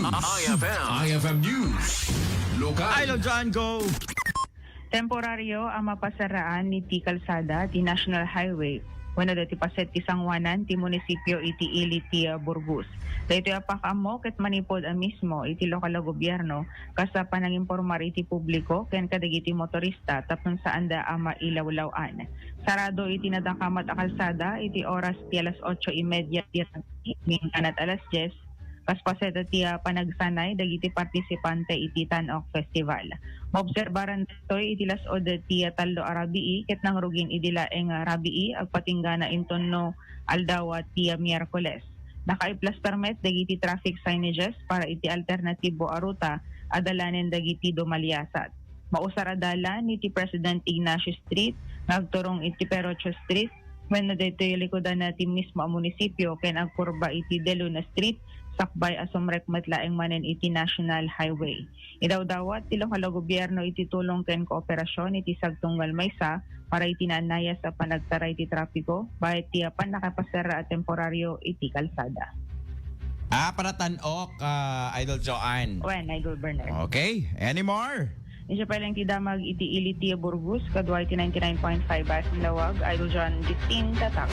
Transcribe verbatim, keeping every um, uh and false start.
I F M. I F M News. Lokal. Idol John, go! Temporario a mapasaraan iti kalsada ti National Highway wenno daytoy paset ti sangoanan ti munisipio iti ili ti, ah, Burgos. Daytoy a pakaammo ket manipud a mismo iti lokal a gobierno kas a panangimpormar iti publiko ken kadagiti motorista tapno saanda a mailawlaw-an. Sarado iti nadakamat a kalsada iti oras ti alas otso y media ti rabii, minkanat alas dies, kas paset ti, ah, panagsanay dagiti partisipante iti Tan-ok Festival. Maobserbaran daytoy iti las-ud ti, ah, tallo a rabii ket nangrugin idi laeng a rabii agpatinggana inton no aldaw ti, ah, Miyerkules. Nakaiplastar met dagiti traffic signages para iti alternatibo a ruta a dalanen dagiti dumaliasat. Mausar a dalan iti President Ignacio Street nga agturong iti Perocho Street wenno daytoy likudan ti mismo a munisipio ken agkurba iti De Luna Street, sakbay a sumrek met laeng manen iti National Highway. Idawdawat ti lokal a gobierno iti tulong ken kooperasyon iti sagtunggal maysa para iti naannayas a panagtaray ti trapiko, bayat ti pannakapaserra a temporario iti kalsada. Ah, para Tan-ok, ah, Idol Joanne. Wen, Idol Bernard. Okay. Any more? Isu pay laeng ti damag iti ili ti Burgos, kadua iti ninety-nine point five F M Lawag, Idol John Justin Tatak.